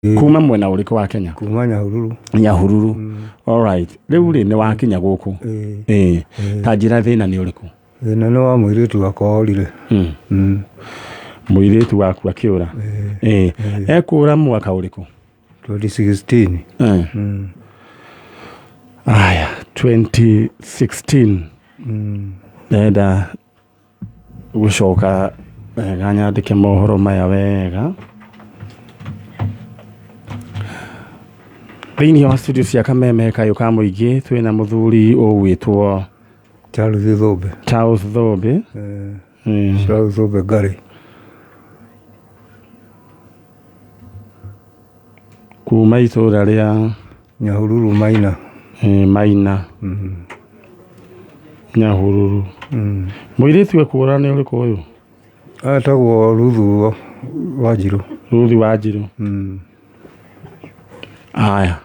Kuma mwena ũrĩkũ wa Kenya? Kuma Nyahururu. Nyahururu. Alright, rĩu rĩ, nĩ wakinya gũkũ? Ĩĩ. Ĩĩ, ta njĩra thĩna nĩ ũrĩkũ? Thĩna nĩ wa mũirĩtu wakwa orire. Mũirĩtu waku akĩũra? Ĩĩ. Ekũra mwaka ũrĩkũ? 2016. Aya, 2016. Ndenda gũcoka wega nyandĩke mohoro maya wega. Thĩinĩ wa studio cia Kameme kayũ ka mũingĩ twĩna mũthuri ũgwĩtwo Charles Thũmbĩ. Charles Thũmbĩ. Charles Thũmbĩ Ngarĩ. Kuma itũra rĩa Nyahururu Maina. Maina. Nyahururu. Mũirĩtu ekũra nĩ ũrĩkũ ũyũ? Etagwo Ruthu Wanjirũ. Ruthi Wanjirũ. Aya.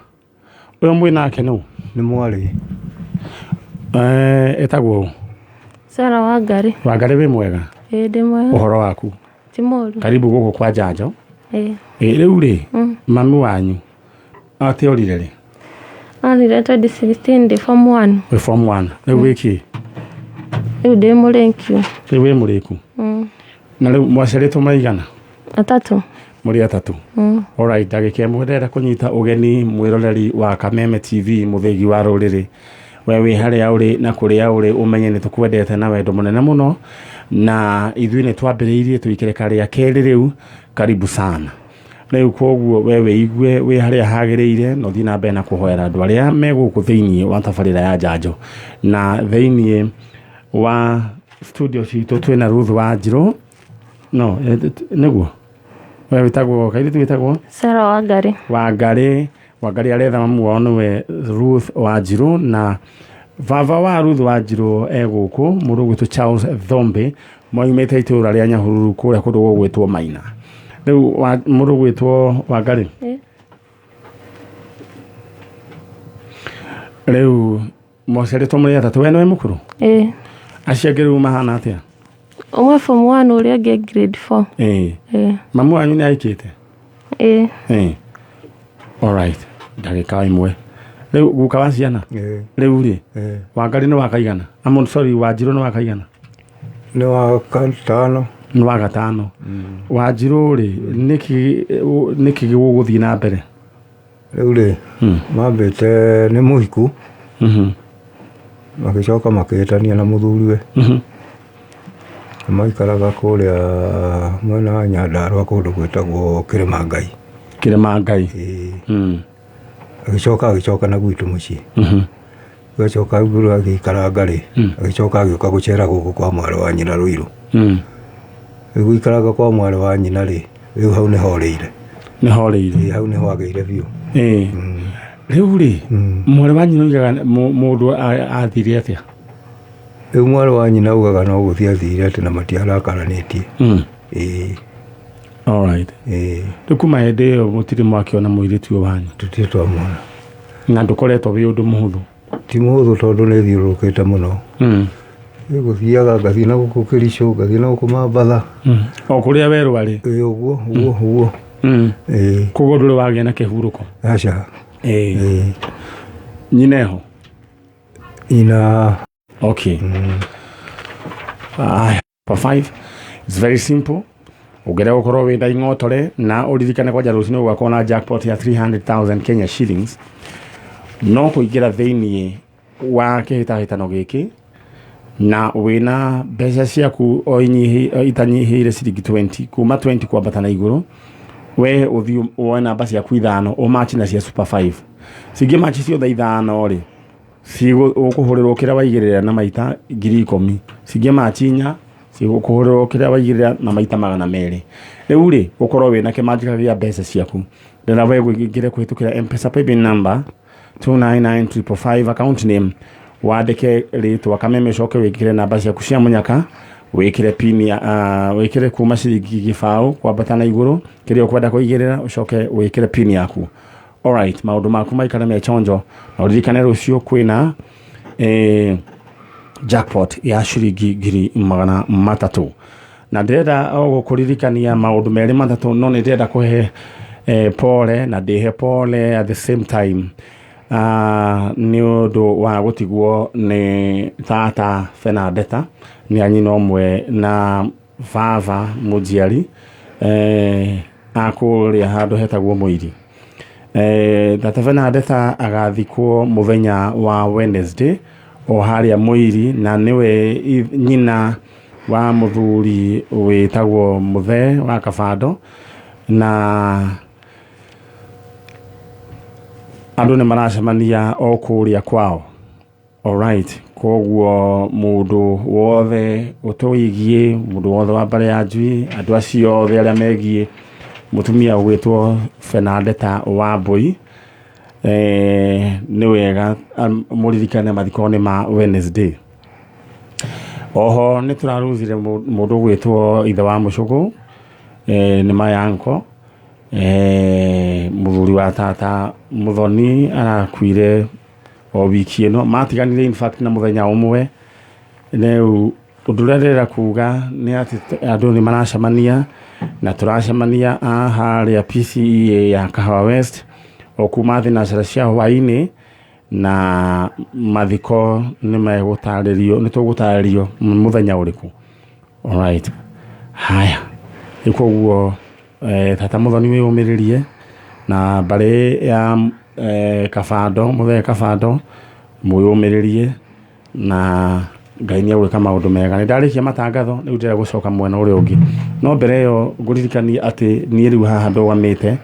Ũyũ mwĩ nake nũ? Nĩ mwarĩ. Etagwo ũ? Sarah Wangari. Wangari, wĩ mwega? Ĩĩ, ndĩ mwega. Ũhoro waku? Ti mũru. Karibu gũkũ kwa Njanjo. Ĩĩ. Ĩ, rĩu rĩ, mami wanyu atĩ orire rĩ? Orire 2016 ndĩ form 1. Wĩ form 1. Rĩu wĩ kĩ? Rĩu ndĩ mũrĩkiu. Rĩu wĩ mũrĩku? Na rĩu mwaciarĩtwo maigana? Atatũ. Mũrĩ atatũ. Alright, ndagĩka ĩmwe ndĩrenda kũnyita ũgeni mwĩroreri wa Kameme TV, mũthĩgi wa rũrĩrĩ. We wĩ harĩa ũrĩ na kũrĩa ũrĩ, ũmenye nĩ tũkwendete na wendo mũnene mũno, na ithuĩ nĩ twambĩrĩirie tũikĩre karĩa kerĩ rĩu. Karibu sana. Rĩu koguo we wĩigue wĩ harĩa hagĩrĩire na ũthiĩ na mbere na kũhoera andũ arĩa me gũkũ thĩinĩ wa tabarĩra ya Njanjo. Na thĩinĩ wa studio citũ twĩna Ruth Wanjirũ, no nĩguo we wĩtagwo kairĩtu wĩtagwo Sarah Wangari. Wangari. Wangari aretha mamu wao nĩwe Ruth Wanjirũ, na baba wa Ruth Wanjirũ e gũkũ, mũndũ ũgwĩtwo Charles Thombe, moimĩte itũũra rĩa Nyahururu kũrĩa kũndũ gũgwĩtwo Maina. Rĩu mũndũ ũgwĩtwo Wangari, rĩu mwaciarĩtwo mũrĩ atatũ, we nĩwe mũkũrũ? Ĩĩ. Acio angĩ rĩu mahana atĩa? Ũmwe form 1, ũrĩa ũngĩ grade 4. Ĩĩ. Ĩĩ. Mamu wanyu nĩ aikĩte? Ĩĩ. Ĩĩ. Alright, ndagĩka ĩmwe. Rĩu guka wa ciana? Ĩĩ. Rĩu rĩ, Ĩĩ. Wangari nĩ wakaigana? I'm sorry, Wanjirũ nĩ wakaigana? Nĩ wa gatano. Nĩ wa gatano. Wanjirũ rĩ, nĩkĩ gĩgũgũthiĩ na mbere? Rĩu rĩ, mambĩte nĩ mũhiku, magĩcoka makĩĩtania na mũthuriwe. Maikaraga kũrĩa mwena wa Nyandarũa kũndũ gwĩtagwo Kĩrĩma Ngai. Kĩrĩma Ngai. Ĩĩ. Agĩcoka agĩcoka na gwitũ mũciĩ. Agĩcoka rĩu agĩikaranga rĩ, agĩcoka agĩũka gũcera gũkũ kwa mwarĩ wa nyina Rũirũ. Rĩu gũikaranga kwa mwarĩ wa nyina rĩ, rĩu hau nĩho orĩire. Nĩ horĩire. Ĩĩ, hau nĩho agĩire biũ. Ĩĩ. Rĩu rĩ, mwarĩ wa nyina oigaga mũndũ athire atĩa? Rĩu mwarĩ wa nyina augaga no gũthiĩ athire atĩ na matiarakaranĩtie. Ĩĩ. Alright. Ĩĩ. Rĩu kuma hĩndĩ ĩyo mũtirĩ mwakĩona mũirĩtu ũyũ wanyu? Tũtirĩ twamuona. Na ndũkoretwo wĩ ũndũ mũhũthũ? Ti mũhũthũ tondũ nĩ thiũrũrũkĩte mũno. Gũthiaga ngathiĩ na gũkũ Kĩricũ, ngathiĩ na gũkũ Mambatha. O kũrĩa werũ arĩ? Ĩĩ, ũguo, ũguo, ũguo. Ĩĩ. Koguo ndũrĩ wagĩa na kĩhurũko? Aca. Ĩĩ. Ĩĩ. Nyina eho? Nyina. Okay. Aya. For five, it's very simple. Ũngĩenda gũkorwo wĩ na ing'otore na ũririkane kwanja rũcinĩ gũgakorwo na jackpot ya 300,000 Kenya shillings, no kũingĩra thĩinĩ wa kĩhĩtahĩtano gĩkĩ na wĩna mbeca ciaku o itanyihĩire ciringi 20, kuma 20 kwambata na igũrũ, we ũthiĩ woe namba ciaku ithano ũmachi na cia super 5. Cingĩ machi ciothe ithano rĩ, ũkũhũrĩrwo kĩrĩa waigĩrĩra na maita 10,000. Cingĩ machi inya, cigũkũhũrĩrwo kĩrĩa waigĩrĩra na maita 200. Rĩu rĩ, ũkorwo wĩna kĩmanjĩka gĩa mbeca ciaku. Ndĩrenda we ũingĩre kũhĩtũkĩra M-Pesa paybill number 299555, account name wandĩke rĩtwa Kameme, ũcoke wĩkĩre namba ciaku cia mũnyaka, wĩkĩre pin ya, wĩkĩre kuma ciringi gĩbaũ kwambata na igũrũ kĩrĩa ũkwenda kũigĩrĩra, ũcoke wĩkĩre pin yaku. Alright, maũndũ maku maikare me chonjo, na ũririkane rũciũ kwĩna jackpot ya ciringi 300,000. Na ndĩrenda o gũkũririkania maũndũ merĩ matatũ, no nĩ ndĩrenda kũhe Pole na ndĩhe pole at the same time nĩ ũndũ wa gũtigwo nĩ tata Fenadeta, nĩ a nyina ũmwe na baba mũnjiari, akũrĩa handũ hetagwo Mũiri. Tata Fenadeta agathikwo mũthenya wa Wednesday o harĩa Mũiri, na nĩwe nyina wa mũthuri wĩtagwo Mũthee wa Kabando, na andũ nĩ maracemania o kũrĩa kwao. Alright, koguo mũndũ wothe ũtũigiĩ, mũndũ wothe wa mbarĩ ya Njui, andũ acio othe arĩa megiĩ mũtumia ũgwĩtwo Fenadeta wa Mbui, nĩ wega mũririkane mathiko-inĩ ma Wednesday. Oho nĩ tũraruzire mũndũ ũgwĩtwo ithe wa Mũcũgũ, nĩ Mayanko, mũthuri wa tata Mũthoni, arakuire o wiki ĩno, matiganire in fact na mũthenya ũmwe. Rĩu ũndũ ũrĩa ndĩrenda kuga nĩ atĩ andũ nĩ maracemania na tũracemania harĩa PCEA ya Kahawa West o kuma thinacara cia hwaĩ-inĩ, na mathiko nĩ megũtarĩrio, nĩ tũgũtarĩrio mũthenya ũrĩkũ. Alright, haya, rĩu koguo tata Mũthoni wĩyũmĩrĩrie, na mbarĩ ya Kabando, Mũthee Kabando, mwĩyũmĩrĩrie na Ngai nĩ egwĩka maũndũ mega. Nĩ ndarĩkia matangatho, rĩu ndĩrenda gũcoka mwena ũrĩa ũngĩ, no mbere ĩyo ngũririkanie atĩ niĩ rĩu haha ndũgamĩte,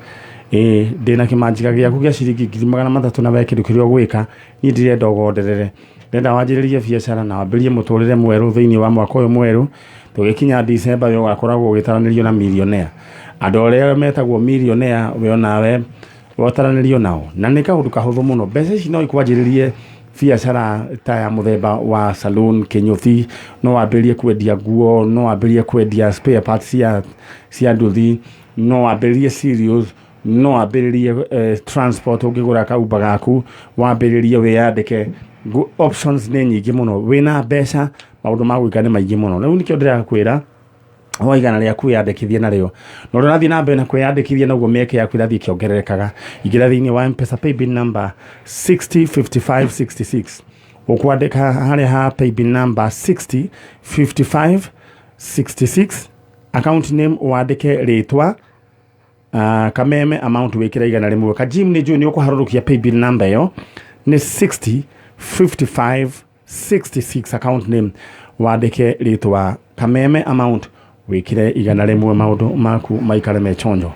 ĩĩ ndĩna kĩmanjĩka gĩaku gĩa ciringi 300,000, na we kĩndũ kĩrĩa ũgwĩka, niĩ ndirenda ũgonderere, ndĩrenda wanjĩrĩrie biacara na wambĩrĩrie mũtũrĩre mwerũ thĩinĩ wa mwaka ũyũ mwerũ. Tũgĩkinya December we ũgakoragwo ũgĩtaranĩrio na millionaire, andũ arĩa metagwo millionaire, we onawe wotaranĩrio nao, na nĩ kaũndũ kahũthũ mũno. Mbeca ici no ikwanjĩrĩrie biacara ta ya mũthemba wa saloon kĩnyũthi, no wambĩrĩrie kwendia nguo, no wambĩrĩrie kwendia spare parts cia nduthi, no wambĩrĩrie cereals, no wambĩrĩrie transport, ũngĩgũra kaumba gaku wambĩrĩrie wĩyandĩke. Options nĩ nyingĩ mũno, wĩna mbeca maũndũ ma gwĩka nĩ maingĩ mũno. Rĩu nĩkĩo ndĩrakwĩra wa igana rĩaku wĩyandĩkithie narĩo, na ũrĩa ũrathiĩ na mbere na kwĩyandĩkithia noguo mĩeke yaku ĩrathiĩ ĩkĩongererekaga. Ingĩra thĩinĩ wa Mpesa paybill number 605566, ũkwandĩka harĩa ha paybill number 605566, account name wandĩke rĩtwa Kameme, amount wĩkĩre 100. Kajim nĩ njũĩ nĩ ũkũharũrũkia paybill number ĩyo nĩ 605566, account name wandĩke rĩtwa Kameme, amount wĩkĩre 100, maũndũ maku maikare me chonjo.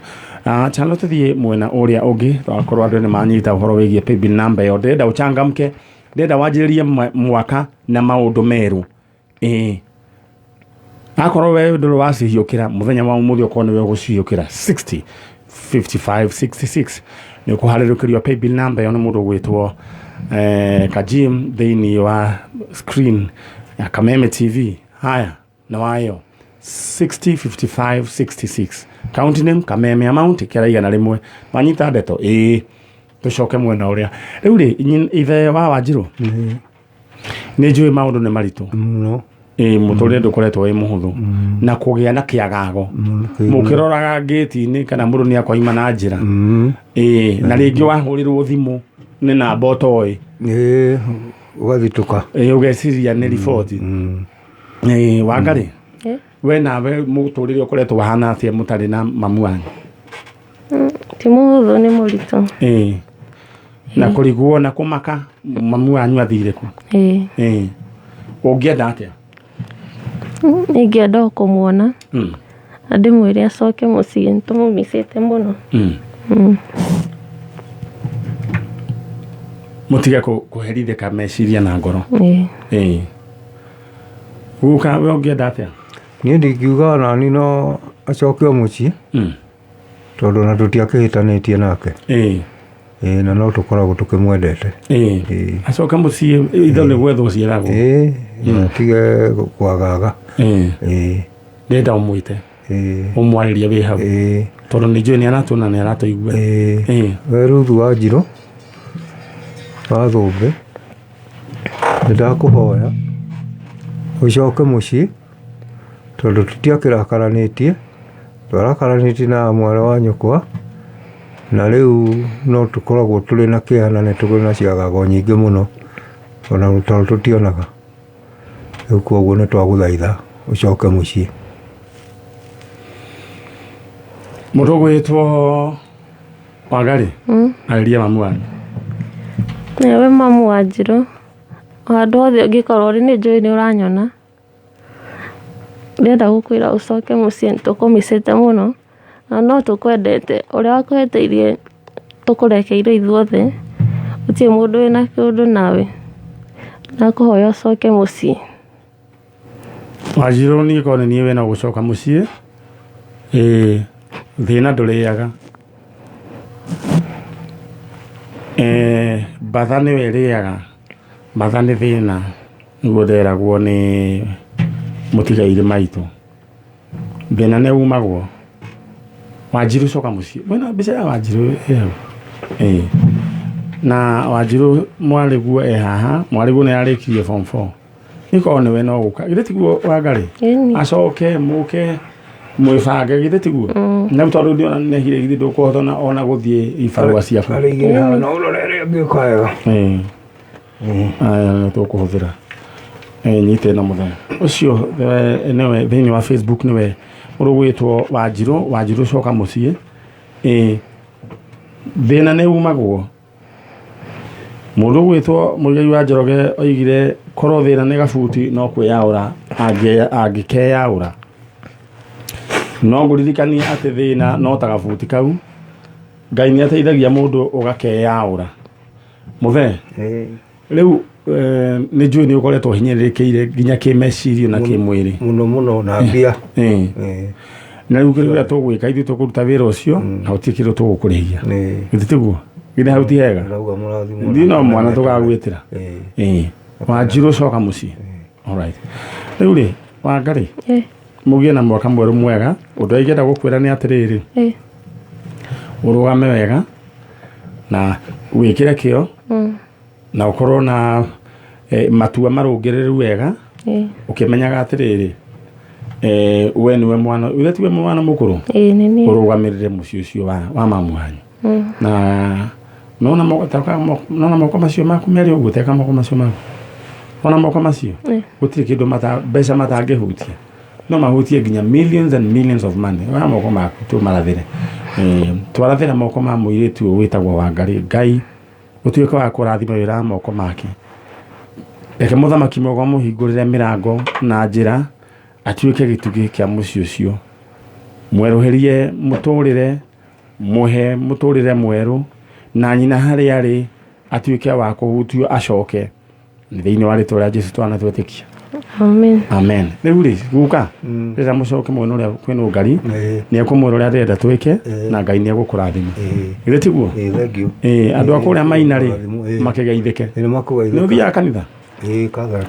Chalo tũthiĩ mwena ũrĩa ũngĩ, twakorwo andũ nĩ manyita ũhoro wĩgiĩ paybill number ĩyo. Ndĩrenda ũchangamke, ndĩrenda wanjĩrĩrie mwaka na maũndũ merũ. Ĩĩ, akorwo we ndũrĩ wacihiũkĩra, mũthenya wa ũmũthĩ ũkorwo nĩwe ũgũcihiũkĩra. 60 55 66 nĩ ũkũharĩrũkĩrio paybill number ĩyo nĩ mũndũ ũgwĩtwo Kajim thĩinĩ wa screen ya Kameme TV. Haya, na wayo 60 55 66, account name Kameme, amount ĩkĩra 100. Wanyita ndeto? Ĩĩ, tũcoke mwena ũrĩa rĩu rĩ ithe wa Wanjirũ, nĩ njũĩ maũndũ nĩ maritũ. Mũno. Ĩĩ, mũtũrĩre ndũkoretwo wĩ mũhũthũ na kũgĩa na kĩagago mũkĩroraga ngĩti-inĩ kana mũndũ nĩ akwaima na njĩra. Ĩĩ, na rĩngĩ wahũrĩrwo thimũ nĩ namba ũtoĩ. Ĩĩ, ũgathitũka. Ĩĩ, ũgeciria nĩ riboti. Ĩĩ, Wangarĩ, we nawe mũtũrĩre ũkoretwo wahana atĩa mũtarĩ na mamu wanyu? Ti mũhũthũ, nĩ mũritũ. Ĩĩ, na kũrigwo na kũmaka mamu wanyu athire kũ. Ĩĩ. Ĩĩ, ũngĩenda atĩa? Ingĩenda o kũmuona na ndĩmwĩre acoke mũciĩ, nĩ tũmũmicĩte mũno. Mũtige kũherithĩka meciria na ngoro. Ĩĩ. Ĩĩ, guka, we ũngĩenda atĩa? Niĩ ndingiuga onani no acoke o mũciĩ, tondũ na tũtiakĩhĩtanĩtie nake. Ĩĩ, na no tũkoragwo tũkĩmwendete. Ĩĩ. Acoke mũciĩ, itho nĩ gwethwo ciethagwo. Ĩĩ, na atige kwagaga. Ĩĩ. Ndĩrenda ũmwĩte, Ĩĩ. ũmwarĩrie wĩ hau, Ĩĩ. tondũ nĩ njũĩ nĩ aratũona, nĩ aratũigua. Ĩĩ. Ĩĩ. We Ruthu wa Njirũ wa Thũmbĩ, nĩ ndakũhoya ũcoke mũciĩ, tondũ tũtiakĩrakaranĩtie, twarakaranĩtie na mwarĩ wa nyũkwa. Na rĩu no tũkoragwo tũrĩ na kĩeha na nĩ tũrĩ na ciagago nyingĩ mũno, ona tondũ tũtionaga. Rĩu koguo nĩ twagũthaitha ũcoke mũciĩ. Mũndũ ũgwĩtwo Wangari, arĩria mamu wanyu. Ewe mamu wa Njirũ, o handũ hothe ũngĩkorwo ũrĩ nĩ njũĩ nĩ ũranyona. Ndĩrenda gũkwĩra ũcoke mũciĩ nĩ tũkũmicĩte mũno na no tũkwendete. Ũrĩa wakũhĩtĩirie tũkũrekeire ithuothe, gũtirĩ mũndũ wĩna kĩũndũ nawe. Ndakũhoya ũcoke mũciĩ. Wanjirũ niĩ korwo nĩ niĩ we no gũcoka mũciĩ. Ĩĩ, thĩna ndũrĩaga. Mbatha nĩyo ĩrĩaga, mbatha nĩ thĩna nĩguo nderagwo nĩ mũtigairĩ maitũ. Thĩna nĩ umagwo. Wanjirũ coka mũciĩ. Wĩna mbica ya Wanjirũ ĩ hau? Ĩĩ. Na Wanjirũ mwarĩguo e haha, mwarĩguo nĩ ararĩkirie form 4. Niĩ korwo nĩwe no gũka. Githĩ tiguo Wangarĩ? Ĩni. Acoke mũke mwĩbange githĩ tiguo? Na rĩu tondũ ndĩrona nĩ hire githĩ ndũkũhota ona gũthiĩ ibarũa ciaku. Harĩ igĩrĩ haha no ũrore ĩrĩa ĩngĩũka wega. Ĩĩ. Aya nĩ tũkũhũthĩra. Nyite ĩno mũthenya ũcio nĩwe thĩinĩ wa Facebook nĩwe ũrũgwĩtwo Wanjirũ. Wanjirũ coka mũciĩ. Ĩĩ, thĩna nĩ umagwo. Mũndũ ũgwĩtwo Mũigai wa Njoroge oigire korwo thĩna nĩ gabuti no kwĩyaũra angĩkeyaũra. No ngũririkanie atĩ thĩna no ta gabuti kau. Ngai nĩ ateithagia mũndũ ũgakeyaũra. Mũthee, rĩu nĩ njũĩ nĩ ũkoretwo ũhinyĩrĩrĩkĩire nginya kĩmeciria na kĩmwĩrĩ. Mũno mũno na mbia. Na rĩu kĩrĩa tũgwĩka ithuĩ tũkũruta wĩra ũcio na gũtirĩ kĩndũ tũgũkũrĩhia. Githĩ tiguo? Githĩ hau ti hega? Ndauga mũrathimwo. Ndiũ no mwana tũgagwĩtĩra. Wanjirũ coka mũciĩ. Alright. Rĩu rĩ, Wangarĩ, mũgĩe na mwaka mwerũ mwega. Ũndũ ũrĩa ingĩenda gũkwĩra nĩ atĩrĩrĩ, ũrũgame wega na wĩkĩre kĩo na ũkorwo na matua marũngĩrĩru wega, ũkĩmenyaga atĩrĩrĩ, we nĩwe mwana, ithe tiwe mwana mũkũrũ? Ĩĩ nĩ niĩ. Ũrũgamĩrĩre mũciĩ ũcio wa mamu wanyu. Na nona moko teka nona moko macio maku merĩ ũguo, teka moko macio maku. Ona moko macio gũtirĩ kĩndũ mbeca matangĩhutia. No mahutie nginya millions and millions of money. Oya moko maku tũmarathĩre. Twarathĩra moko ma mũirĩtu ũyũ wĩtagwo Wangarĩ. Ngai ũtuĩke wa kũrathima wĩra wa moko make. Reke mũthamaki mwega ũmũhingũrĩre mĩrango na njĩra atuĩke gĩtugĩ kĩa mũciĩ ũcio. Mwerũhĩrie mũtũrĩre, mũhe mũtũrĩre mwerũ, na nyina harĩa arĩ atuĩke wa kũhutio acoke. Nĩ thĩinĩ wa rĩtwa rĩa Jesũ twana twetĩkia. Amen. Amen. Rĩu rĩ, guka, rĩrĩa mũcoke mwena ũrĩa kwĩna ũngari, nĩ ekũmwĩra ũrĩa arenda twĩke, na Ngai nĩ egũkũrathima. Githĩ tiguo? Thank you. Andũ a kũrĩa Maina rĩ, makĩgeithĩke. Nĩ makũgeithĩka. Nĩ ũthiaga kanitha? Ĩĩ, katha.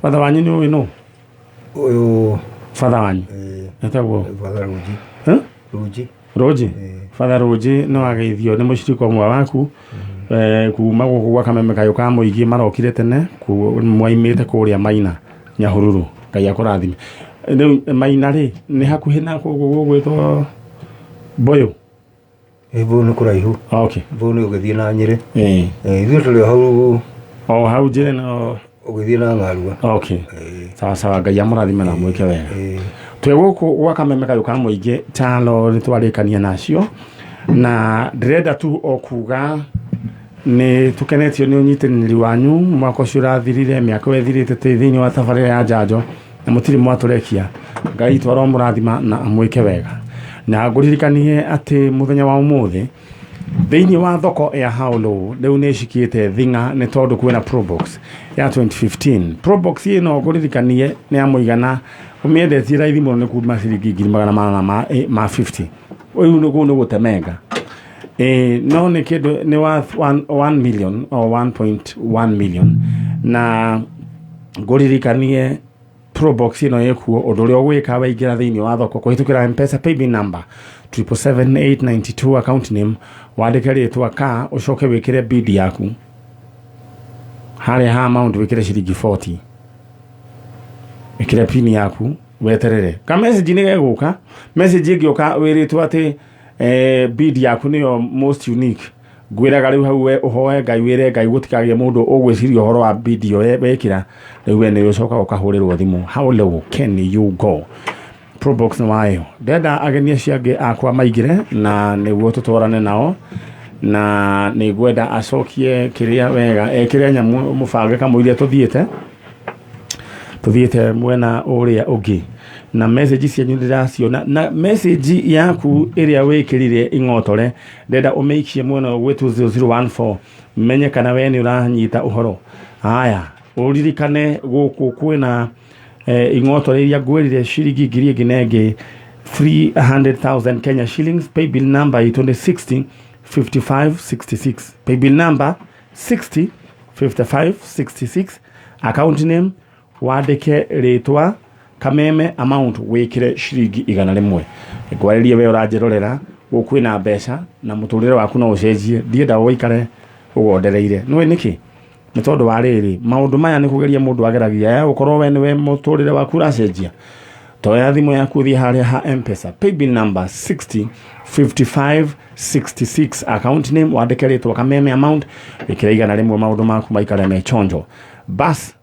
Batha wanyu nĩ ũĩ nũ? Ũyũ. Batha wanyu. Etagwo? Batha Rũnji. Rũnji. Rũnji? Batha Rũnji nĩ wageithio nĩ mũcirika ũmwe waku. Kuma gũkũ gwa Kameme kayũ ka mũingĩ marokire tene, mwaimĩte kũrĩa Maina Nyahururu. Ngai akũrathime. Rĩu Maina rĩ, nĩ hakuhĩ na gũkũ gũgwĩtwo Mboyũ? Mboyũ nĩ kũraihu. Okay. Mboyũ nĩ ũgĩthiĩ na Nyĩrĩ. Ithuĩ tũrĩ o hau. O hau Njĩrĩ no ũgĩthiĩ na Ng'arua. Okay. Sawa sawa, Ngai amũrathime na amwĩke wega. Twĩ gũkũ gwa Kameme kayũ ka mũingĩ tano nĩ twarĩkania nacio, na ndĩrenda tu o kuga nĩ tũkenetio nĩ ũnyitĩrĩri wanyu mwaka ũcio ũrathirire, mĩaka ĩyo ĩthirĩte twĩ thĩinĩ wa tabarĩra ya njanjo, na mũtirĩ mwatũrekia. Ngai witũ aromũrathima na amwĩke wega. Na ngũririkanie atĩ mũthenya wa ũmũthĩ thĩinĩ wa thoko ya Haolo rĩu nĩ ĩcikĩte thing'a nĩ tondũ kwĩna Probox ya 2015. Probox ĩno ngũririkanie nĩ ya mũigana ũmĩendetie raithi mũno nĩ kuma ciringi ngiri magana manana ma 50. Rĩu nĩ kũu nĩ gũtemenga. No nĩ kĩndũ nĩ worth 1 million or 1.1 million. Na ngũririkanie Probox ĩno ĩkuo, ũndũ ũrĩa ũgwĩka waingĩra thĩinĩ wa thoko kũhĩtũkĩra M-Pesa paybill number triple seven eight ninety two account name, wandĩke rĩtwa ka ũcoke wĩkĩre bid yaku harĩa ha amount wĩkĩre ciringi 40, wĩkĩre pin yaku weterere ka message nĩ gegũka. Message ĩngĩũka wĩrĩtwo atĩ Bid yaku nĩyo most unique. Ngwĩraga rĩu hau we ũhoe Ngai, wĩre Ngai gũtikagĩe mũndũ ũgwĩciria ũhoro wa bid ĩyo wekĩra. Rĩu we nĩ ũcoka ũkahũrĩrwo thimũ. How low can you go? Probox nĩ wayo. Ndenda ageni acio angĩ akwa maingĩre na nĩguo tũtwarane nao, na nĩ ngwenda acokie kĩrĩa wega, ekĩre nyamũ mũbange kamũiria tũthiĩte mwena ũrĩa ũngĩ. Na message cianyu ndĩraciona, na message yaku ĩrĩa wĩkĩrire ing'otore, ndenda ũmĩikie mwena ũyũ gwĩ 20014, menye kana we nĩ ũranyita ũhoro. Haya, ũririkane gũkũ kwĩna ing'otore iria ngwĩrire, ciringi ngiri ĩngĩ na ĩngĩ, 300,000 Kenya shillings. Paybill number itũ nĩ 60 55 66, paybill number 60 55 66. Account name wandĩke rĩtwa Kameme, amount wĩkĩre ciringi 100. Ngwarĩrie we ũranjĩrorera, gũkũ kwĩna mbeca na mũtũrĩre waku no ũcenjie. Ndienda ũikare ũgondereire. Nĩũĩ nĩkĩ? Nĩ tondũ wa rĩrĩ, maũndũ maya nĩ kũgeria mũndũ ageragia ya gũkorwo we nĩwe mũtũrĩre waku ũracenjia. Toya thimũ yaku, ũthiĩ harĩa ha Mpesa, paybill number 60 55 66, account name wandĩke rĩtwa Kameme, amount wĩkĩre 100, maũndũ maku maikare me chonjo. Bas,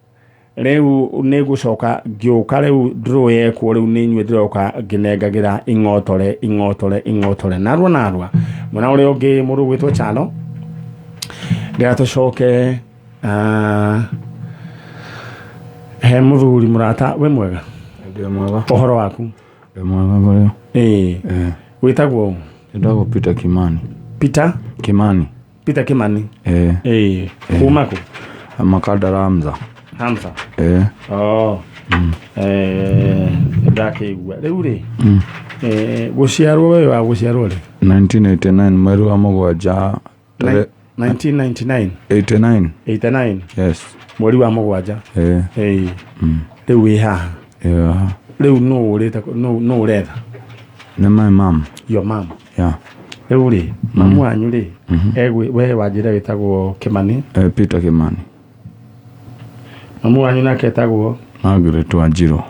rĩu nĩ ngũcoka ngĩũka. Rĩu draw yekwo, rĩu nĩ inyuĩ ndĩroka ngĩnengagĩra ing'otore, ing'otore, ing'otore narua narua. Mwena ũrĩa ũngĩ, mũndũ ũgwĩtwo Chalo, ndĩra tũcoke he mũthuri mũrata. We mwega? Ndĩ mwega. Ũhoro waku? Ndĩ mwega ngoreo. Ĩĩ. Wĩtagwo ũ? Ndagwo Peter Kimani. Peter? Kimani. Peter Kimani. Eh. Ĩĩ, kuma kũ? Makadara Hamza. Hamza. Eh. Oh. Ndakĩigua rĩu rĩ, gũciarwo, we wa gũciarwo rĩ? 1989 mweri wa mũgwanja. 1999? 89. 89? Yes. Mweri wa mũgwanja. Eh. Ĩĩ, rĩu wĩ haha? Yeah. Rĩu nũ ũrĩte, nũ ũretha? Nĩ my mom. Your mom? Yeah. Rĩu rĩ, mamu wanyu rĩ, egwĩ we wanjĩra wĩtagwo Kimani? Peter Kimani. Mamu wanyu nake etagwo? Margaret Wanjiru.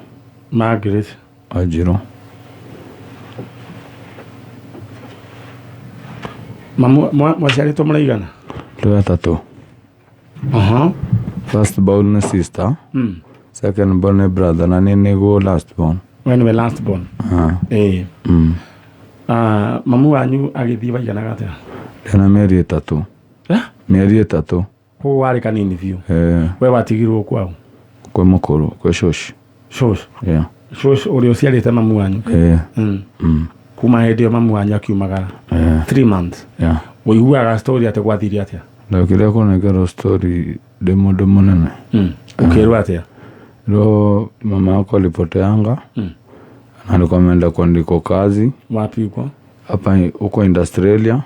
Margaret Wanjiru. Mamu mwaciarĩtwo mũraigana? Twĩ atatũ. Aha. First born nĩ sister. Second born nĩ brother na nĩ nĩguo last born. We nĩwe last born? Ah. Ĩĩ. Ah, mamu wanyu agĩthiĩ waiganaga atĩa? Ndĩna mĩeri 3. Eh? Mĩeri 3. Koguo warĩ kanini biũ? Eh. We watigirwo kwao? Kwĩ mũkũrũ, kwĩ shosh. Shosh? Yeah. Shosh ũrĩa ũciarĩte mamu wanyu? Eh. Kuma hĩndĩ ĩyo mamu wanyu akiumagara? Eh. 3 months? Yeah. Ũiguaga story atĩ gwathire atĩa? Ndokire kũnengerwo story ndĩ mũndũ mũnene. Ũkĩrwo atĩa? Ro mama yako alipoteanga na alikuwa ameenda kuandikwa kazi. Wapi huko? Hapa huko Industrialia,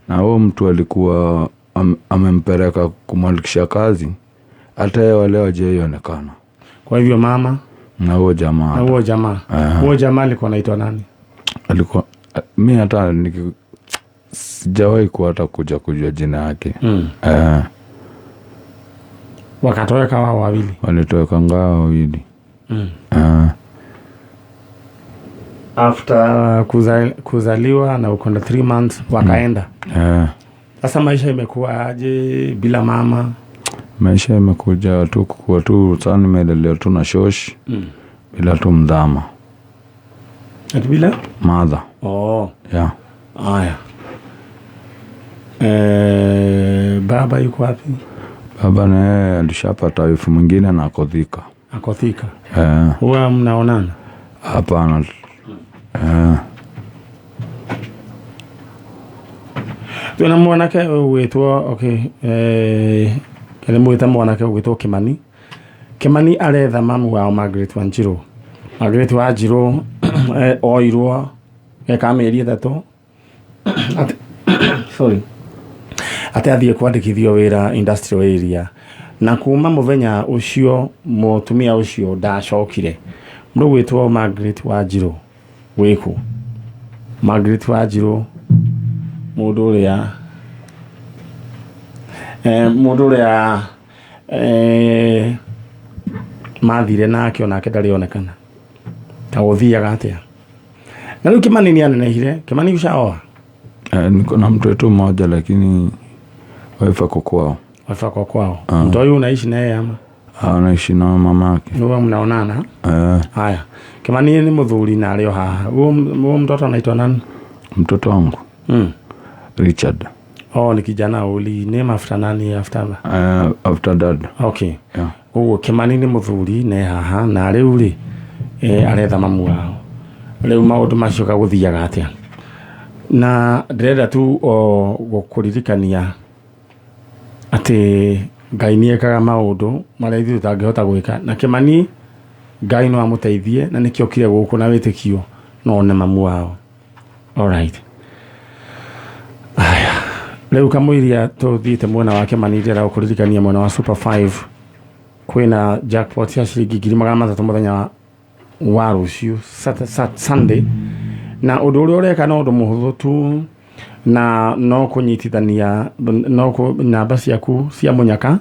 na huo mtu alikuwa amempeleka kumwandikisha kazi, hata yeye wale wajaionekana. Kwa hivyo mama na huo jamaa. Na huo jamaa, huo jamaa alikuwa anaitwa nani? Alikuwa, mi hata sijawahi kuwa hata kuja kujua jina yake. Eh. Wakatoweka wao wawili? Walitoweka ngao wawili. Eh. After kuzaliwa na uko na 3 months wakaenda? Eh. Sasa maisha imekuwa aje bila mama? Maisha imekuja tu kukua tu sana, nimelelewa tu na shosh bila tu mdhama. Ati bila? Mother. Oh. Yeah. Haya, baba yuko wapi? Baba naye alishapata wife mwingine na ako Thika. Ako Thika? Eh. Huwa mnaonana? Hapana. Eh. Twina mwanake ũgwĩtwo, okay, nĩ mwĩte mwanake ũgwĩtwo Kimani. Kimani aretha mamu wao Margaret Wanjiru. Margaret Wanjiru oirwo eka mĩeri 3 sorry, atĩ athiĩ kwandĩkithio wĩra industrial area, na kuma mũthenya ũcio mũtumia ũcio ndacokire. Mũndũ ũgwĩtwo Margaret Wanjiru wĩkũ? Margaret Wanjiru, mũndũ ũrĩa mathire nake, onake ndarĩ onekana. Ta gũthiaga atĩa? Na rĩu Kimani nĩ anenehire. Kimani ushaoa? Niko na mtoto mmoja lakini wife ako kwao. Wife ako kwao. Mtoto huyu unaishi naye ama? Anaishi na mama yake. Nĩwe mnaonana? Eh. Haya. Kimani nĩ mũthuri na arĩ o haha. Huo mtoto anaitwa nani? Mtoto wangu Richard. Oh, ni kijana uli name after nani after? After dad. Okay. Yeah. Koguo Kimani nĩ mũthuri ne haha na rĩu rĩ aretha mamu wao. Rĩu maũndũ macio kagũthiaga atĩa? Na ndĩrenda tu o gũkũririkania atĩ Ngai nĩ ekaga maũndũ marĩa ithuĩ tũtangĩhota gwĩka, na Kimani Ngai no amũteithie, na nĩkĩo okire gũkũ na wĩtĩkio no one mamu wao. Alright. Aya. Rĩu kamũiria tũthiĩte mwena wa Kimani, ndĩrenda gũkũririkania mwena wa Super 5 kwĩna jackpot ya ciringi 300,000 mũthenya wa rũciũ Sunday, na ũndũ ũrĩa ũreka no ũndũ mũhũthũ tu, na no kũnyitithania no namba ciaku cia mũnyaka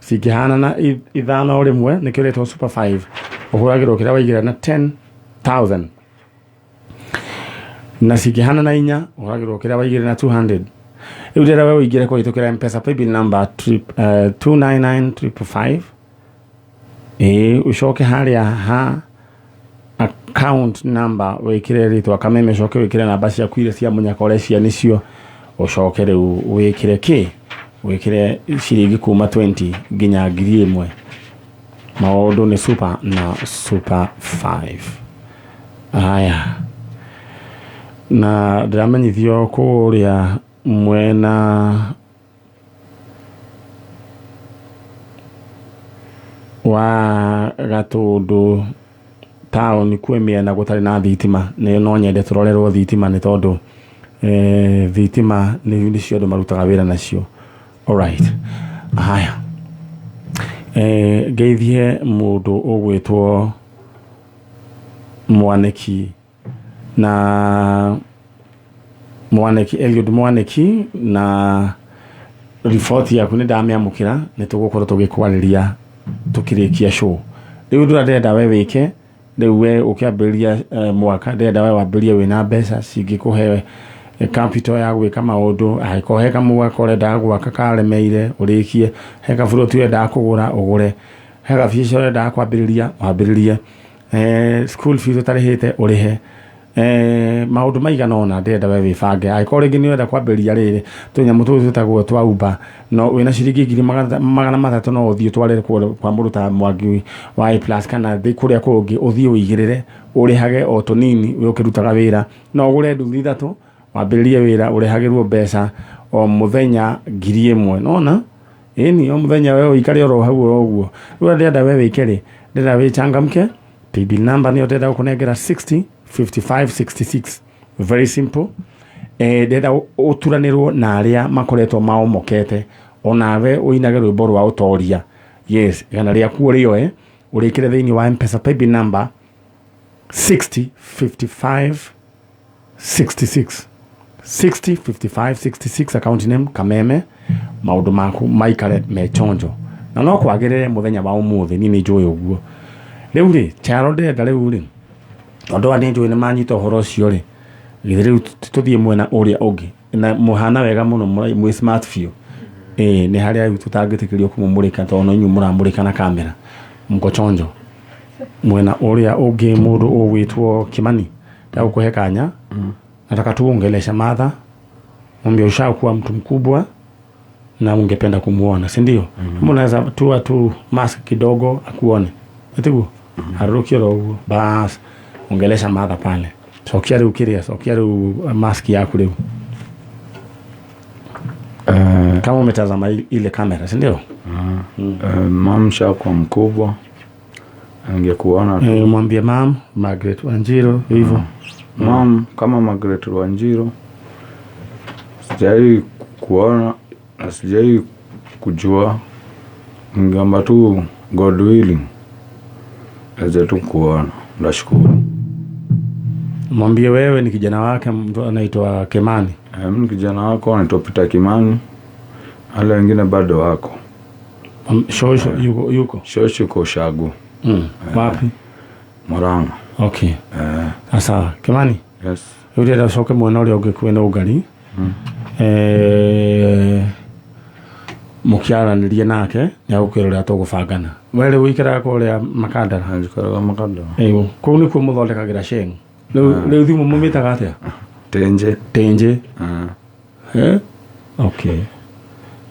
cingĩhanana ithano rĩmwe, nĩkĩo rĩtwo Super 5, ũhũragĩrwo kĩrĩa waigĩra na 10,000, na cingĩhanana inya ũhũragĩrwo kĩrĩa waigĩra na 200. Rĩu ndĩrenda we ũingĩre kũhĩtũkĩra M-Pesa paybill number 299555, ũcoke harĩa ha account number wĩkĩre rĩtwa Kameme, ũcoke wĩkĩre namba ciaku iria cia mũnyaka ũrecia nĩcio, ũcoke rĩu wĩkĩre kĩ, wĩkĩre ciringi kuma 20 nginya 1,000. Maũndũ nĩ super na Super 5. Haya, na ndĩramenyithio kũrĩa mwena wa Gatũndũ taũni kwĩ mĩena gũtarĩ na thitima. Nĩ no nyende tũrorerwo thitima, nĩ tondũ thitima nĩcio andũ marutaga wĩra nacio. Alright. Haya. Ngeithie mũndũ ũgwĩtwo Mwaniki, na Mwaniki Eliud Mwaniki, na riboti yaku nĩ ndamĩamũkĩra, nĩ tũgũkorwo tũgĩkwarĩria tũkĩrĩkia show. Rĩu ũndũ ũrĩa ndĩrenda we wĩke rĩu, we ũkĩambĩrĩria mwaka, ndĩrenda we wambĩrĩrie wĩna mbeca cingĩkũhe capital ya gwĩka maũndũ. Angĩkorwo he kamwaka ũrendaga gwaka karemeire, ũrĩkie. He kaburoti ũrendaga kũgũra, ũgũre. He gabiacara ũrendaga kwambĩrĩria, wambĩrĩrie. School fees ũtarĩhĩte, ũrĩhe. Maũndũ maigana ũna ndĩrenda we wĩbange. Angĩkorwo rĩngĩ nĩ ũrenda kwambĩrĩria rĩrĩ tũnyamũ tũtũ twĩtagwo twa Uber, no wĩna ciringi 300,000 no ũthiĩ ũtware kwa mũndũ ta Mwangi wa A plus kana thĩ kũrĩa kũngĩ, ũthiĩ ũigĩrĩre, ũrĩhage o tũnini we ũkĩrutaga wĩra. No ũgũre nduthi ithatũ, wambĩrĩrie wĩra, ũrĩhagĩrwo mbeca o mũthenya 1,000. Nona ĩni o mũthenya we ũikare oro hau oro ũguo. Rĩu ndĩrenda we wĩke rĩ, ndĩrenda wĩchangamke. Paybill number nĩyo ndĩrenda gũkũnengera 60 55 66, very simple. Ndĩrenda ũturanĩrwo na arĩa makoretwo maomokete, onawe ũinage rwĩmbo rwa ũtoria. Yes, igana rĩaku ũrĩoe ũrĩkĩre thĩinĩ wa M-Pesa paybill number 60 55 66, 60 55 66, account name Kameme. Maũndũ maku maikare me chonjo, na no kwagĩrĩre mũthenya wa ũmũthĩ. Niĩ nĩ njũĩ ũguo. Rĩu rĩ, Charo, ndĩrenda rĩu rĩ, tondũ aya nĩ njũĩ nĩ manyita ũhoro ũcio rĩ, githĩ rĩu tũthiĩ mwena ũrĩa ũngĩ, na mũhana wega mũno, mwĩ smart biũ. Nĩ harĩa rĩu tũtangĩtĩkĩrio kũmũmũrĩka, tondũ no inyuĩ mũramũrĩka na kamera, mko chonjo. Mwena ũrĩa ũngĩ, mũndũ ũgwĩtwo Kimani, ndagũkũhe kanya, nataka tu uongelesha madha, mwambie ushakuwa mtu mkubwa na ungependa kumuona, si ndio? Unaweza tua tu mask kidogo akuone, atiguo harũrũkie oro ũguo, bas ongelesha madha pale. Cokia rĩu kĩrĩa, cokia rĩu mask yaku rĩu, kama umetazama ile kamera, si ndio? Mam shakuwa mkubwa, angekuona tu. Mwambie mam Margaret Wanjiru hivyo. Mam kama Margaret Wanjiru, sijai kuona na sijai kujua, ningeomba tu God willing aweze tu kuona, ndashukuru. Mwambie wewe ni kijana wake, mtu anaitwa Kimani. Mimi kijana wako anaitwa Peter Kimani, wale wengine bado wako. Shosho yuko Shosho yuko Ushago. Wapi? Murang'a. Okay. Sasa Kimani, Yes. Rĩu ndĩrenda ũcoke mwena ũrĩa ũngĩ kwĩna ũngari. Mũkĩaranĩrie nake nĩ agũkwĩra ũrĩa tũgũbangana. We rĩu ũikaraga kũrĩa Makandara? Njikaraga Makandara. Ĩũ, kũu nĩkuo mũthondekagĩra sheng. Rĩu thimũ mũmĩtaga atĩa? Tenje. Tenje. Eh? Okay.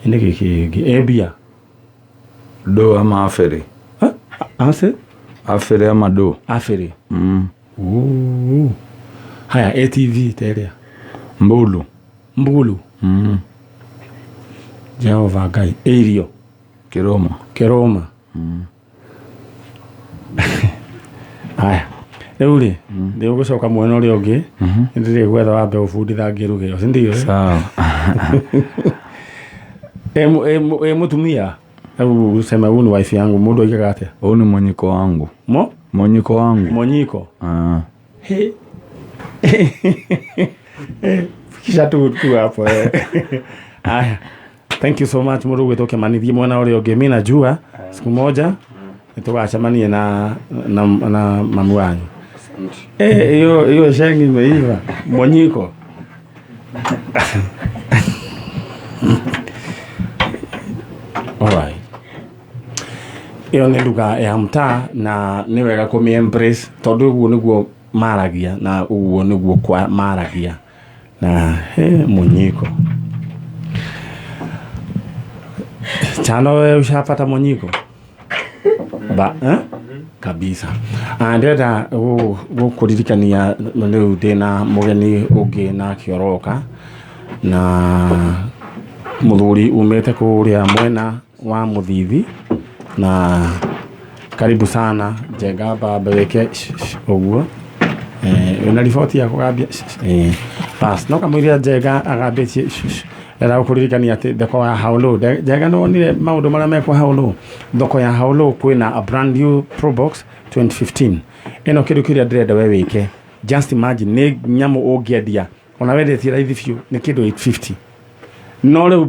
Nĩ kĩ kĩngĩ? Ĩ mbia? Do ama afere. Eh? Ase? Afere ama do. Afere. Ooh. Haya, ATV ta ĩrĩa? Mbulu. Mbulu. Jehova Ngai. Ĩ irio? Kiroma. Kiroma. Haya. Rĩu rĩ, nĩ ũgũcoka mwena ũrĩa ũngĩ, nĩ ndĩrĩgwetha wambe ũbunditha ngĩruge ĩyo, si ndio? Sawa. Ĩ mũtumia? Hebu useme huyu ni wife yangu, mũndũ oigaga atĩa? Huu ni mwenyiko wangu. Mo? Mwenyiko wangu. Monyiko. Ah. He. Fikisha tu hapo. Haya. Thank you so much mũndũ ũgwĩtwo Kĩmani, thiĩ mwena ũrĩa ũngĩ. Mi najua siku moja nĩtũgacemania na mamu wanyu. Hiyo shengi imeiva. Monyiko. All right. Ĩyo nĩ lugha ya mtaa na nĩ wega kũmĩ embrace tondũ ũguo nĩguo maragia na ũguo nĩguo kwa maragia na monyiko. Chano wewe ushapata monyiko? Ba, eh? Kabisa. Ndĩrenda gũkũririkania rĩu ndĩna mũgeni ũngĩ nake ũroka na mũthuri umĩte kũrĩa mwena wa Mũthithi na karibu sana Njenga baba wĩke ũguo. Wĩna riboti ya kũgambia? Bas no kamũira Njenga agambĩtie ndĩrenda gũkũririkania atĩ thoko ya Haulu. Njenga nĩ wonire maũndũ marĩa mekwo Haulu? Thoko ya Haulu kwĩna a brand new Probox 2015. Ĩno kĩndũ kĩrĩa ndĩrenda we wĩke, just imagine nĩ nyamũ ũngĩendia ona wendetie raithi biũ nĩ kĩndũ 850, no rĩu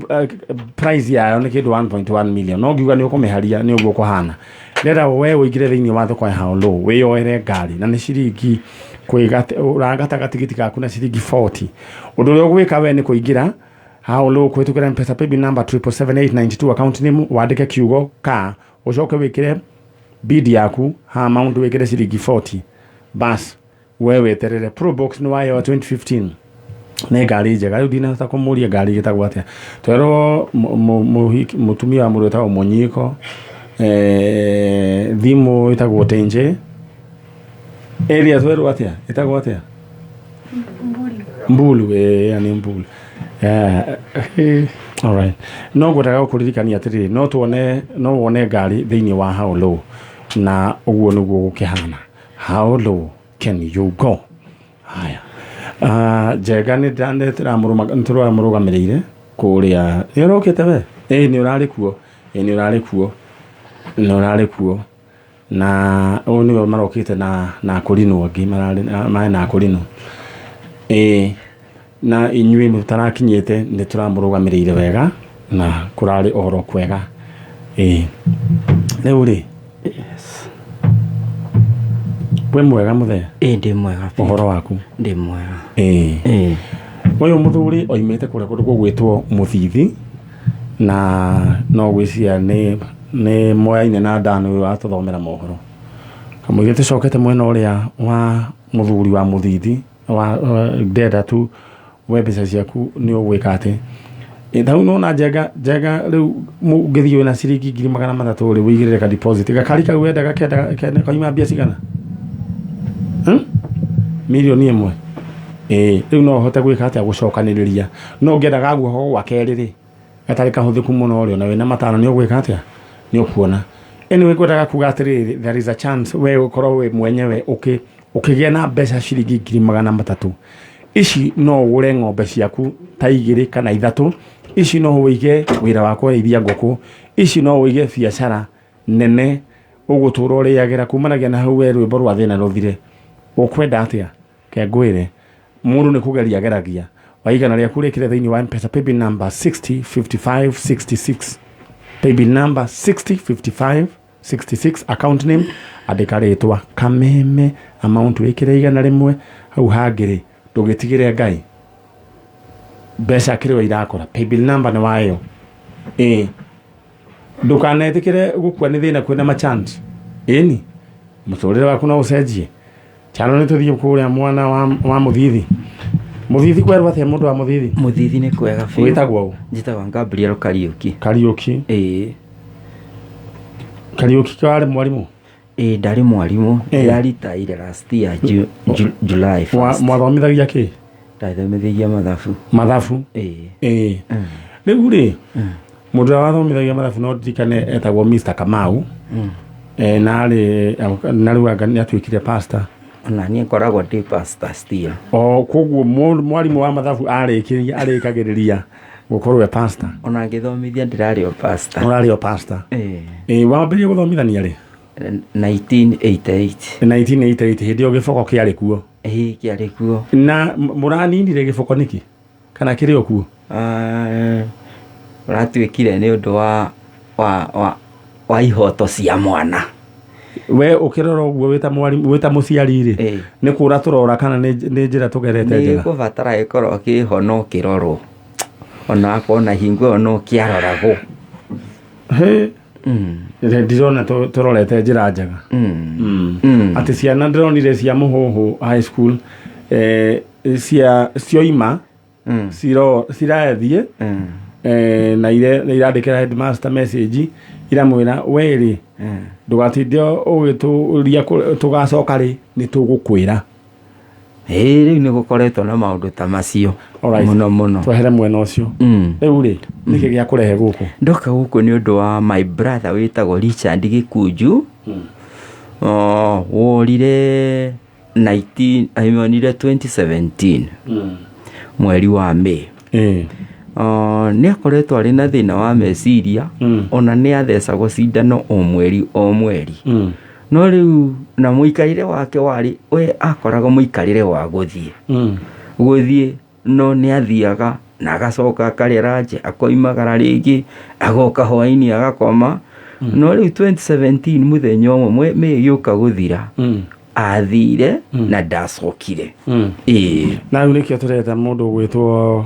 price yayo nĩ kĩndũ 1.1 million, no ngiuga nĩ ũkũmĩharia nĩ ũguo kũhana. Ndĩrenda we ũingĩre thĩinĩ wa thoko ya Haulu wĩyoere ngari na nĩ ciringi ũragata gatigiti gaku na ciringi 40. Ũndũ ũrĩa ũgwĩka we nĩ kũingĩra Haulu kũhĩtũkĩra M-Pesa paybill number 777892, account name wandĩke kiugo ka, ũcoke wĩkĩre bid yaku ha amount wĩkĩre ciringi 40, bas we weterere. Probox nĩ wayo 2015 nĩ ngari njega. Rĩu ndinahota kũmũria ngari ĩtagwo atĩa, twerwo mũtumia wa mũndũ wĩtagwo Mũnyiko, thimũ ĩtagwo Tenje, area twerwo atĩa ĩtagwo atĩa? Mbulu. Nĩ Mbulu. All right. No ngwendaga gũkũririkania atĩrĩrĩ, no tuone, no wone ngari thĩinĩ wa Haulu na ũguo nĩguo gũkĩhana. How low can you go? Haya. Njenga nĩ tũramũrũgamĩrĩire kũrĩa. Nĩ ũrokĩte we? Ĩĩ nĩ ũrarĩ kuo. Ĩĩ nĩ ũrarĩ kuo. Nĩ ũrarĩ kuo. Na ũyũ nĩwe marokĩte na akũrinũ angĩ mararĩ marĩ na akũrinũ. Ĩĩ na inyuĩ mũtarakinyĩte nĩ tũramũrũgamĩrĩire wega na kũrarĩ ũhoro kwega. Ĩĩ. Rĩu rĩ, Yes. wĩ mwega mũthee? Ĩĩ ndĩ mwega biũ. Ũhoro waku? Ndĩ mwega. Ĩĩ. Ĩĩ. Ũyũ mũthuri oimĩte kũrĩa kũndũ gũgwĩtwo Mũthithi na no gwĩciria nĩ moyaine na Dan ũyũ watũthomera mohoro. Kamũira tũcokete mwena ũrĩa wa mũthuri wa Mũthithi wa ndĩrenda tu we mbeca ciaku nĩ ũgwĩka atĩ. Rĩu nĩwona Njenga rĩu ũngĩthiĩ wĩna ciringi 300,000 rĩ wĩigĩrĩre ka deposit gakari kau wendaga kenda kauma mbia cigana? Mirioni 1. Ĩĩ rĩu no ũhote gwĩka atĩa gũcokanĩrĩria, no ũngĩenda ga guoko gwa kerĩ rĩ gatarĩ kahũthĩku mũno rĩ ona wĩna 5 nĩ ũgwĩka atĩa? Nĩ ũkuona. Anyway ngwendaga kuga atĩrĩrĩ, there is a chance we ũkorwo wĩ mwenyewe ũkĩgĩa na mbeca ciringi 300,000. Ici no ũgũre ng'ombe ciaku ta 2 kana 3, ici no ũige wĩra wa kũrĩithia ngũkũ, ici no ũige biacara nene ũgũtũra ũrĩagĩra kumanagia na hau we rwĩmbo rwa thĩna rũthire. Ũkwenda atĩa? Ke ngwĩre mũndũ nĩ kũgeria ageragia. Wa igana rĩaku rĩkĩre thĩinĩ wa M-Pesa paybill number 605566, paybill number 605566, account name andĩka rĩtwa Kameme, amount wĩkĩre 100, hau hangĩ rĩ Ndũgĩtigĩre Ngai mbeca kĩrĩ irakora paybill number nĩ wayo. Ĩĩ, ndũkanetĩkĩre gũkua nĩ thĩna kwĩna machance. Ĩni mũtũrĩre waku no ũcenjie. Chano nĩ tũthiĩ kũrĩa mwana wa Mũthithi. Mũthithi kwerwo atĩa mũndũ wa Mũthithi? Mũthithi nĩ kwega biũ. Wĩtagwo ũ? Njĩtagwo Gabriel Kariũki. Kariũki. Ĩĩ. Kariũki warĩ mwarimũ? Ĩĩ, ndarĩ mwarimũ. Ĩĩ. Ndĩraritaire last year July 1st. Mwathomithagia kĩ? Ndathomithagia mathabu. Mathabu? Ĩĩ. Ĩĩ. Rĩu rĩ, mũndũ ũrĩa wathomithagia mathabu no ndirikane etagwo Mr Kamau. Na arĩ na rĩu anga nĩ atuĩkire pastor. Ona niĩ ngoragwo ndĩ pastor still. O koguo mwarimũ wa mathabu arĩkĩria arĩkagĩrĩria gũkorwo e pastor. Ona ngĩthomithia ndĩrarĩ o pastor. Ũrarĩ o pastor. Ĩĩ. Ĩĩ, wambĩrĩria gũthomithania rĩ? 1988. 1988, hĩndĩ ĩyo gĩboko kĩarĩ kuo. Ĩĩ, kĩarĩ kuo. Na mũraninire gĩboko nĩkĩ? Kana kĩrĩ o kuo? Ũratuĩkire nĩ ũndũ wa ihoto cia mwana. We ũkĩrora ũguo wĩta mwarimũ, wĩta mũciari rĩ, nĩ kũra tũrora kana nĩ njĩra tũgerete Nĩ njega? gũbatara gĩkorwo kĩho no kĩrorwo. Ona akorwo na hingo ĩyo no kĩaroragwo. Hĩ. Ndirona tũrorete njĩra njega. Atĩ ciana ndĩronire cia Mũhũhũ High School, cioima, cirathiĩ, na irandĩkĩra headmaster message iramwĩra we rĩ, ndũgatinde ũgĩtũria tũgacoka rĩ, nĩ tũgũkwĩra. Ĩĩ, rĩu nĩ gũkoretwo na maũndũ ta macio. Alright. Mũno mũno. Twehere mwena ũcio. Rĩu rĩ, nĩkĩ gĩa kũrehe gũkũ? Ndoka gũkũ nĩ ũndũ wa my brother wĩtagwo Richard Gĩkunju. Worire nineteen, I mean, 2017. Mweri wa May. Nĩ akoretwo arĩ na thĩna wa meciria, ona nĩ athecagwo cindano o mweri o mweri. No rĩu na mũikarĩre wake warĩ, we akoragwo mũikarĩre wa gũthiĩ. Gũthiĩ, no nĩ athiaga na agacoka akarĩa ranje, akoimagara rĩngĩ, agoka hwaĩ-inĩ agakoma. No rĩu 2017 mũthenya ũmwe May ĩgĩũka gũthira, athire na ndacokire. Ĩĩ. Na rĩu nĩkĩo tũreta mũndũ ũgwĩtwo,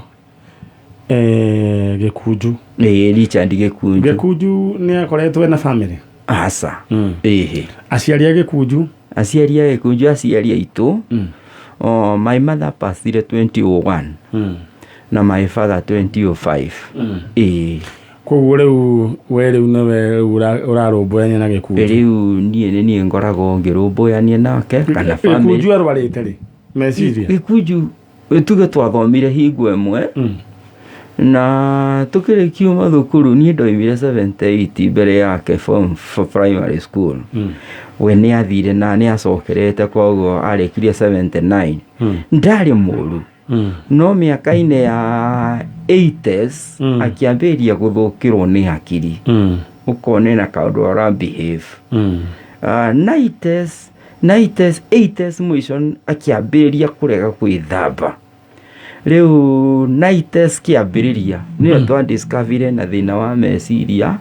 Gĩkunju. Ĩĩ, Richard Gĩkunju. Gĩkunju nĩ akoretwo ena family? Aca. Ĩhĩ. Aciari a Gĩkunju? Aciari a Gĩkunju, aciari aitũ. Oh, my mother passed 2001. Na my father 2005. Ĩĩ. Koguo rĩu we rĩu nĩwe rĩu ũrarũmbũyania na Gĩkunju? Rĩu niĩ nĩ niĩ ngoragwo ngĩrũmbũyania nake kana family. Gĩkunju arwarĩte rĩ? Meciria? Gĩkunju tuge twathomire hingo ĩmwe. Na tũkĩrĩkia thukuru niĩ ndoimire 78 mbere yake form for primary school. We nĩ athire na nĩ acokerete, koguo arĩkirie 79. Ndarĩ mũru. No mĩaka-inĩ ya 80s, akĩambĩrĩria gũthũkĩrwo nĩ hakiri. Ũkona ena kaũndũ ara behave. 90s, 80s mũico akĩambĩrĩria kũrega gwĩthamba. Rĩu 90s kĩambĩrĩria nĩyo twa discover na thĩna wa meciria,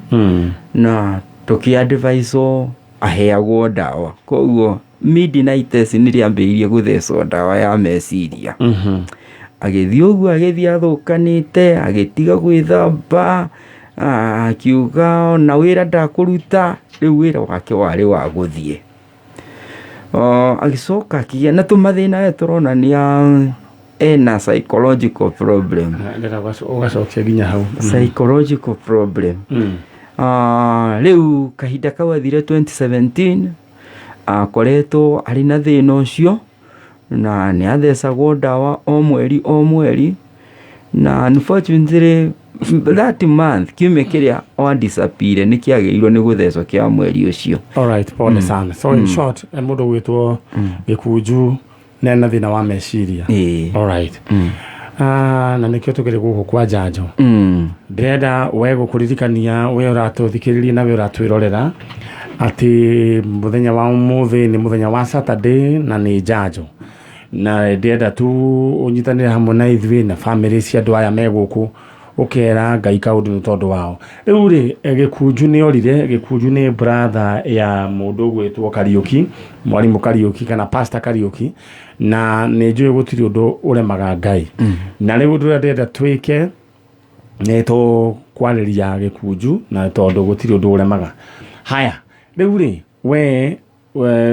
na tũkĩ-advise aheagwo ndawa. Koguo mid 90s nĩ rĩambĩrĩirie gũthecwo ndawa ya meciria. Agĩthiĩ ũguo, agĩthiĩ athũkanĩte, agĩtiga gwĩthamba, akiuga ona wĩra ndakũruta. Rĩu wĩra wake warĩ wa gũthiĩ. Agĩcoka akĩgĩa na tũmathĩna we tũronania ena psychological problem. Ndĩrenda ũgacokia nginya hau. Psychological problem. Rĩu kahinda kau athire 2017, akoretwo arĩ na thĩna ũcio, na nĩ athecagwo ndawa o mweri o mweri, na unfortunately that month kiumia kĩrĩa wa disappear nĩ kĩagĩrĩirwo nĩ gũthecwo kĩa mweri ũcio. Alright, pole sana. So in short, mũndũ ũgwĩtwo Gĩkunju nĩ ena thĩna wa meciria. Ĩĩ. Alright. Na nĩkĩo tũkĩrĩ gũkũ kwa Njanjo. Ndĩrenda we gũkũririkania, we ũratũthikĩrĩria na we ũratwĩrorera, atĩ mũthenya wa ũmũthĩ nĩ mũthenya wa Saturday na nĩ njanjo, na ndĩrenda tu ũnyitanĩre hamwe na ithuĩ na family cia andũ aya me gũkũ. Ũkera Ngai kaũndũ nĩ tondũ wao. Rĩu rĩ, Gĩkunju nĩ orire. Gĩkunju nĩ brother ya mũndũ ũgwĩtwo Kariũki, mwarimũ Kariũki kana Pastor Kariũki, na nĩ njũĩ gũtirĩ ũndũ ũremaga Ngai. Na rĩu ũndũ ũrĩa ndĩrenda twĩke nĩ tũkwarĩria Gĩkunju, na tondũ gũtirĩ ũndũ ũremaga. Haya, rĩu rĩ, we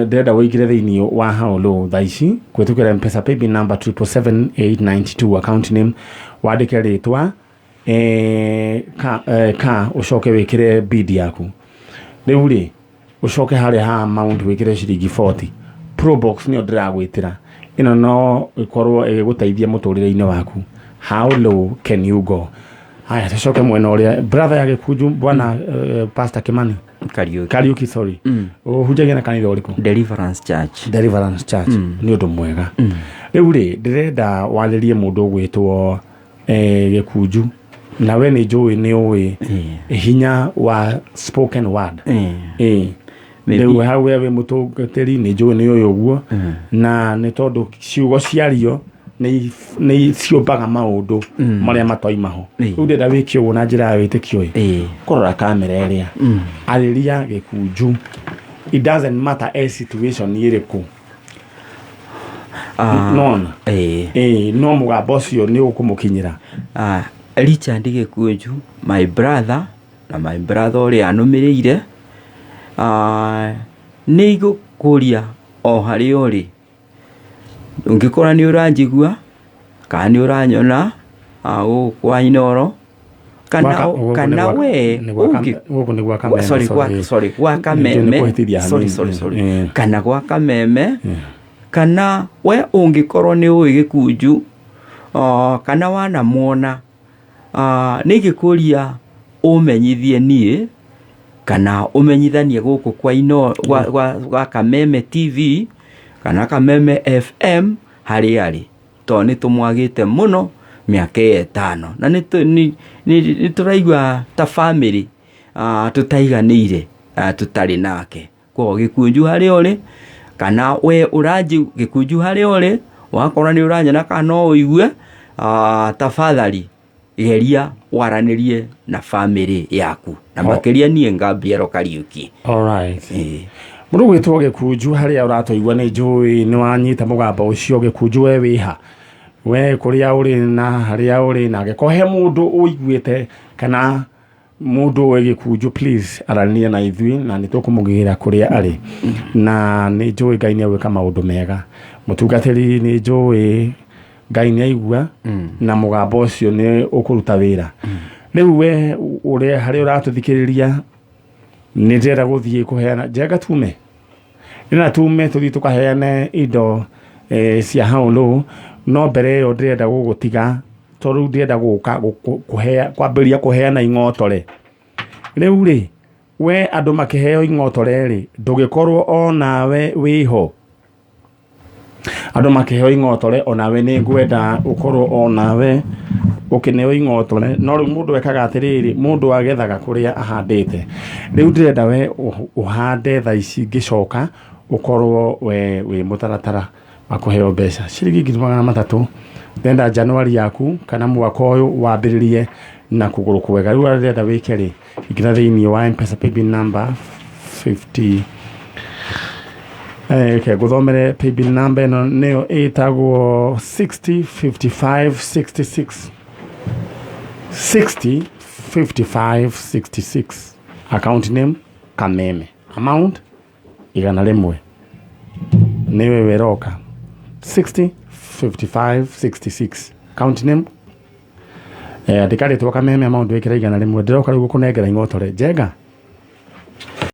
ndĩrenda ũingĩre thĩinĩ wa How Low thaa ici kũhĩtũkĩra Mpesa paybill number 777892, account name wandĩke rĩtwa ka ũcoke wĩkĩre bid yaku. Rĩu rĩ, ũcoke harĩa ha amount wĩkĩre ciringi 40. Probox nĩyo ndĩragwĩtĩra ĩno, no ĩkorwo ĩgĩgũteithia mũtũrĩre-inĩ waku. How low can you go? Haya, tũcoke mwena ũrĩa brother ya Gĩkunju, bwana Pastor Kimani. Kariũki. Kariũki, sorry. Ũhunjagia na kanitha ũrĩkũ? Deliverance Church. Deliverance Church. Nĩ ũndũ mwega. Rĩu rĩ, ndĩrenda warĩrie mũndũ ũgwĩtwo Gĩkunju, na we nĩ njũĩ nĩ ũĩ hinya wa spoken word. Maybe. Rĩu hau we wĩ mũtungatĩri, nĩ njũĩ nĩ ũyũ ũguo, na nĩ tondũ ciugo ciario nĩ ciũmbaga maũndũ marĩa matoima ho. Rĩu ndĩrenda wĩke ũguo na njĩra ya wĩtĩkio ĩ kũrora kamera ĩrĩa, arĩria Gĩkunju. It doesn't matter e situation ĩrĩkũ. Nona no mũgambo ũcio nĩ ũkũmũkinyĩra. Richard Gĩkunju, my brother, na my brother ũrĩa anũmĩrĩire, nĩ igũkũria o harĩa ũrĩ. Ũngĩkorwo nĩ ũranjigua kana nĩ ũranyona gũkũ kwa Inooro kana kana we Gũkũ nĩ gwa Kameme. Sorry, gwa, sorry, gwa Kameme. Sorry, sorry, sorry. Kana gwa Kameme, kana we ũngĩkorwo nĩ ũĩ Gĩkunju kana wanamuona, nĩ ingĩkũria ũmenyithie niĩ kana ũmenyithanie gũkũ kwa ino gwa Kameme TV kana Kameme FM harĩa arĩ, tondũ nĩ tũmwagĩte mũno mĩaka ĩyo 5, na nĩ tũraigua ta family tũtaiganĩire tũtarĩ nake. Koguo Gĩkunju harĩa ũrĩ, kana we ũranji Gĩkunju harĩa ũrĩ, wakorwo nĩ ũranyona kana no ũigue, tafadhali geria waranĩrie na family yaku, na makĩria niĩ Gabriel Kariuki. Alright. Mũndũ gwĩtwo Gĩkunju, harĩa ũratũigua, nĩ njũĩ nĩ wanyita mũgambo ũcio. Gĩkunju, we wĩha, we kũrĩa ũrĩ na harĩa ũrĩ, na angĩkorwo he mũndũ ũiguĩte kana mũndũ ũĩ Gĩkunju, please aranĩria na ithuĩ na nĩ tũkũmũgĩra kũrĩa arĩ. Na nĩ njũĩ Ngai nĩ egwĩka maũndũ mega. Mũtungatĩri, nĩ njũĩ Ngai nĩ aigua na mũgambo ũcio nĩ ũkũruta wĩra. Rĩu we ũrĩa harĩa ũratũthikĩrĩria, nĩ ndĩrenda gũthiĩ kũheana njenga tume, ndĩrenda tume tũthiĩ tũkaheane indo cia How Low, no mbere ĩyo ndĩrenda gũgũtiga, tondũ rĩu ndĩrenda gũka kwambĩrĩria kũheana ing'otore. Rĩu rĩ, we andũ makĩheo ing'otore rĩ, ndũgĩkorwo onawe wĩho. Andũ makĩheo ing'otore, onawe nĩ ngwenda ũkorwo onawe ũkĩneo ing'otore. No rĩu mũndũ ekaga atĩrĩrĩ, mũndũ agethaga kũrĩa ahandĩte. Rĩu ndĩrenda we ũhande thaa ici, ngĩcoka ũkorwo we wĩ mũtaratara wa kũheo mbeca ciringi 300,000. Ndĩrenda Januari yaku kana mwaka ũyũ wambĩrĩrie na kũgũrũ kwega. Rĩu ũrĩa ndĩrenda wĩke rĩ, ingĩra thĩinĩ wa Mpesa paybill number 50. Reke ngũthomere paybill number ĩno, nĩyo ĩtagwo 60 55 66, 60 55 66, account name Kameme, amount 100. Nĩwe weroka 60 55 66, account name andĩka rĩtwa Kameme, amount wĩkĩra 100. Ndĩroka rĩu gũkũnengera ing'otore njenga.